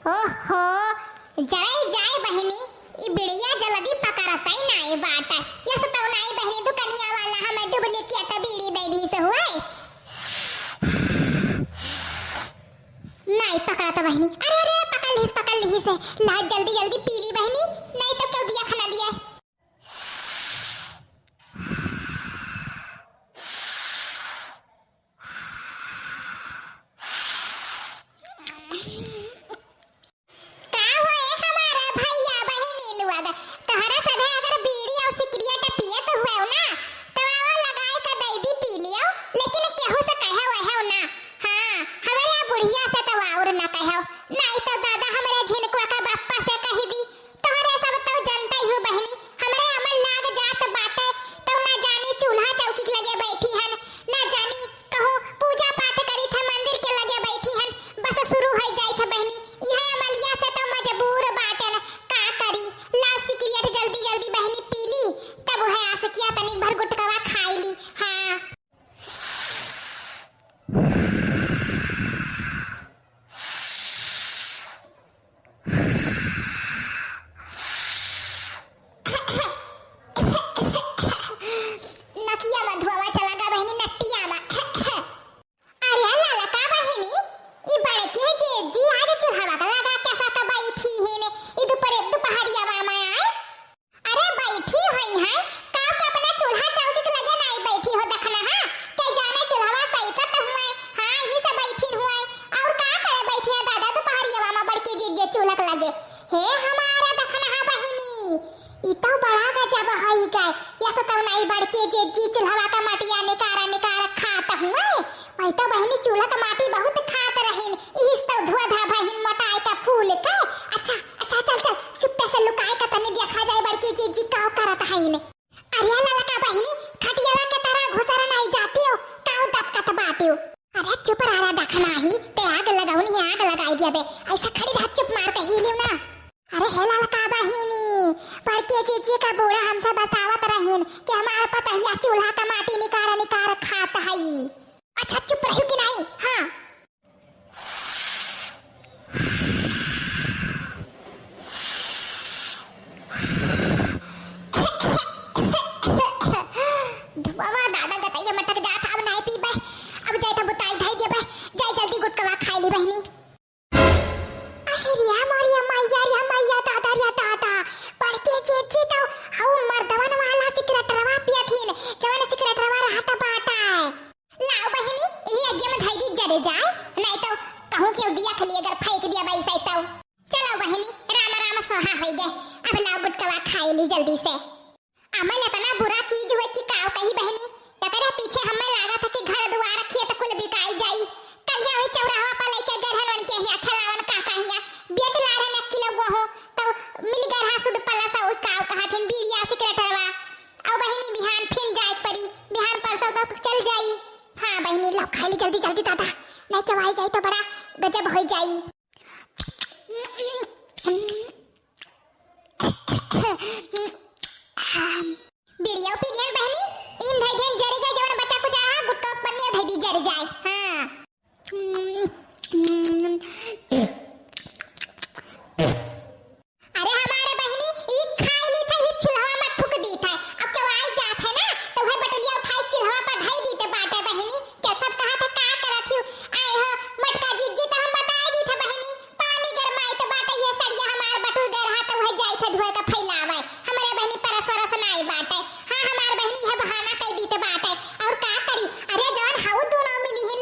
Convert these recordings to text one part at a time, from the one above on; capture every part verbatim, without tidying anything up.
ओहो, जरई जाए बहिनी, ई बिड़िया जल्दी पकड़तई नाई बाटे। यस तौ नाई बहिनी, दुकनिया वाला हमें duplicate बीड़ी दे दीस हुए। नाई पकड़त बहिनी। अरे, अरे, पकड़ लिहिस, पकड़ लिहिस। ला, जल्दी, जल्दी पी ली बहिनी, नाई तौ केहू दिया खाना लिए। का होए हमारा भैया बहिनी लोग, तोहरा सभे अगर बीड़ी और सिगरेट पियत हुए ना, तो आओ लगाए का दई दी पी लियो, लेकिन केहू से कहे वहे ना। हाँ, हमारे बुढ़िया से तो और ना कहो, नाई तो दादा हमारे झिनकुआ का बापा से कही दी। तोहरे सब तो जनता ही हो बहिनी, हमरे अमल लाग जात बाटे, तो ना जानी चूल्हा चौकी के लगे बैठी हन, ना जानी कहूँ पूजा पाठ करी थे मंदिर के लगे बैठी हन, बस शुरू हो जाई थे बहिनी। यह अमलिया से तो मजबूर बाटन, का करी, ला सिगरेट जल्दी जल्दी बहिनी पी ली, तब है आसकिया तनिक भर गुटकवा खाई ली। हाँ। नकिया में धुआवा चला गा बहिनी, नटिया में। अरे ललका बहिनी, ई बड़की है जेजी आज चूल्हा का लगा कैसा तो बैठी ही ने, ई दोपहर, दोपहरिया में आए। अरे बैठी होई है, का के अपना चूल्हा चौकी के लगे नाई बैठी हो दखना, हाँ? के जाने चूल्हा सैकत हुए, हाँ, ये सब बैठी हुए। और का करे बैठी है दादा दोपहरिया में बड़की जीजी चूल्हा के लगे? हे हमारा दखना बहिनी, ई तो बड़ा गजब होई गए। यस तो नाई बड़की जीजी चूल्हा का मटिया निकारा निकारा खात हुए। वही तो बहिनी चूल्हा का माटी बहुत खात रहीन, इस तो धुआ धा बहिन मोटाए का फूल के। अच्छा, अच्छा, चल, चल, चुप्पे से लुकाए का तनी देखा जाए बड़की जीजी का करत हईन। अरे ललका बहिनी, खटियावा के तरह घुसर नहीं जाती हो, काऊ दबकत बाटी हो। अरे चुप रहा दखना ही, ते आग लगाउनी है, आग लगाई दिया बे। ऐसा खड़ी रह, चुप मार के हिलियो ना। अरे हे ललका बहिनी, बड़की जीजी का बूढ़ा हमसे बतावत रहीन कि हमार पतहिया चूल्हा का माटी निकार निकार खात हई। अच्छा चुप रही कि नहीं? हाँ। धुआवा दादा गटैया मटक जात, अब नहीं पीबे, अब जाए तो बुताई धई देबे, जाए जल्दी गुटकवा खाई ली बहिनी। अहिरिया मोरिया मैया रे मैया, दादा रे दादा, बड़के जेजी तो हऊ मर्दवन वाला सिगरेटवा पियथिन, जवन सिगरेटवा रहत बाटा। लाओ बहिनी, यही अगिया में धई दी जरे जाए, नहीं तो कहूँ केहू दिया खली अगर फेंक दिया बैसे तो। चलो बहिनी, राम राम स्वाहा होई गए, अब लाओ गुटकवा खाई ली जल्दी से। अमल इतना बुरा चीज हुए कि काव कही बहिनी, एकरे पीछे हमें लागत है कि घर दुआर खेत कुल बिकाई जाई। कल वही चौराहा पर लेके गरहन उनके हिया खिलावन काका हिया बेच ला रहन एक किलो गेहूं, तो मिल गरहा सुध पला सा काव कहा थिन बीड़िया सिगरेटवा। अब बहिनी बिहान फिन जाए परी, बिहान परसों तक चल जाई। हाँ बहिनी, लो खाई ली जल्दी जल्दी दादा, नहीं चबाई जाई तो बड़ा गजब हो जाई। बीड़ियो पी गयन बहिनी, इन धई देन जरी गए जवन बचा कुचा रहा, गुटको पन्नी धई दी जरी जाए। हाँ। अरे हमारे बहिनी, ई खाई ली था, ई चूल्हा में थूक दी था। अब केहू आई जात है ना, तो वह बटुलिया उठाई चूल्हा पर धई दी ते बाटे बहिनी। के सब कहा था, का करत हियो? आए हो, मटका जीजी तो हम बताई दी था बहिनी। पानी गरमाई तो बाटे, ये सड़िया हमार बटुर गए रहा, तो वह जाई था धोए का फैलावे। हमारे बहिनी परस वरस नाई बाटे। हाँ, हमार बहिनी है बहाना कई दी ते बाटे। और का करी? अरे जौन हाउ दोनों मिली ही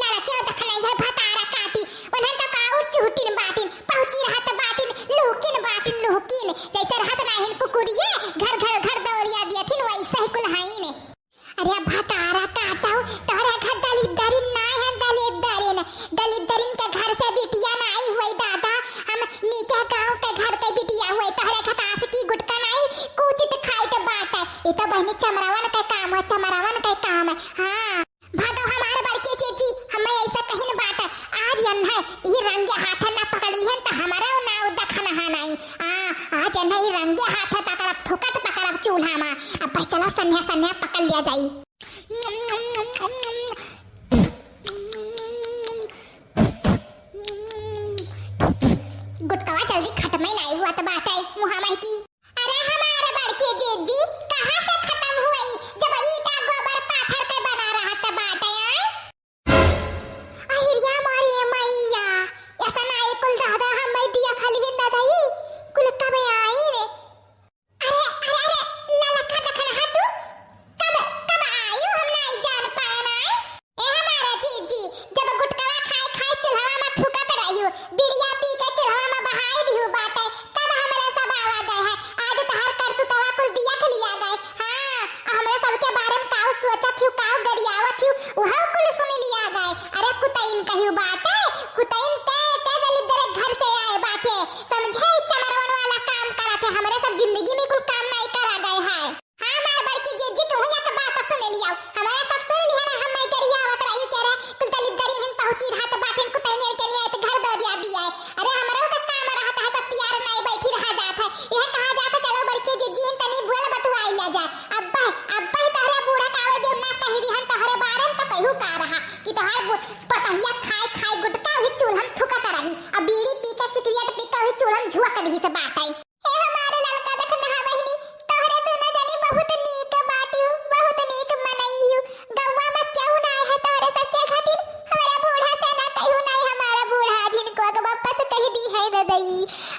पतहिया खाए खाए गुटका वही चूल्हन थुकत रही, अब बीड़ी पी के सिगरेट पी के वही चूल्हन झुक दिहिस बाटइ। हे हमार ललका दखनहा बहिनी, तोहरे दुनो जनी बहुत नीक बाटिउ, बहुत नीक मनई हिउ। गौवा में केहू नाहीं है तोहरे सच्चे खातिर। हमरा बूढ़ा से ना कहिउ नाहीं, हमार बूढ़ा जिनको के वापस कहि दिहे ददई।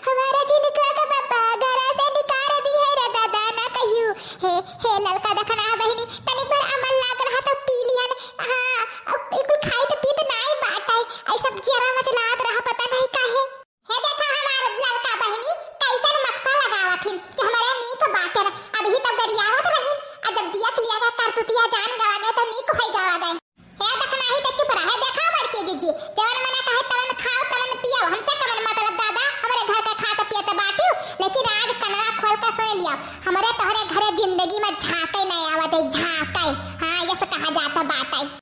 हमार जिनको के पापा घर से निकार दिहे रे दादा, ना कहिउ। हे, हे ललका दखनहा बहिनी, तनिक भर अमल लाग रहा तो पी लिहन। हाँ, अब ई कुल खाइत पीत नाहीं बाटइ, ऐ सब जियरा मचलात रहा पता नाहीं काहे। हे देखा हमार ललका बहिनी, कइसन मकसा लगावत हिन कि हमरे नीक बाटेन। अबही तब गरियावत रहिन, आ जब दिया पिया के करतुतिया जान गवा गए तो नीक होइ गवा गए। हे दखनहा, ही तो चुप रहा। हे देखा बड़की जिज्जी, जवन मना कहे तवन खाओ, तवन पियो, हमसे कवन मतलब दादा, हमरे घर के खात पियत बाटिउ, लेकिन आज कनवा खोल के सुन लिया, हमरे तोहरे घरे जिंदगी में झाँकइ नाहीं आवत है, झाँकइ। हाँ, यस कहा जात बाटइ।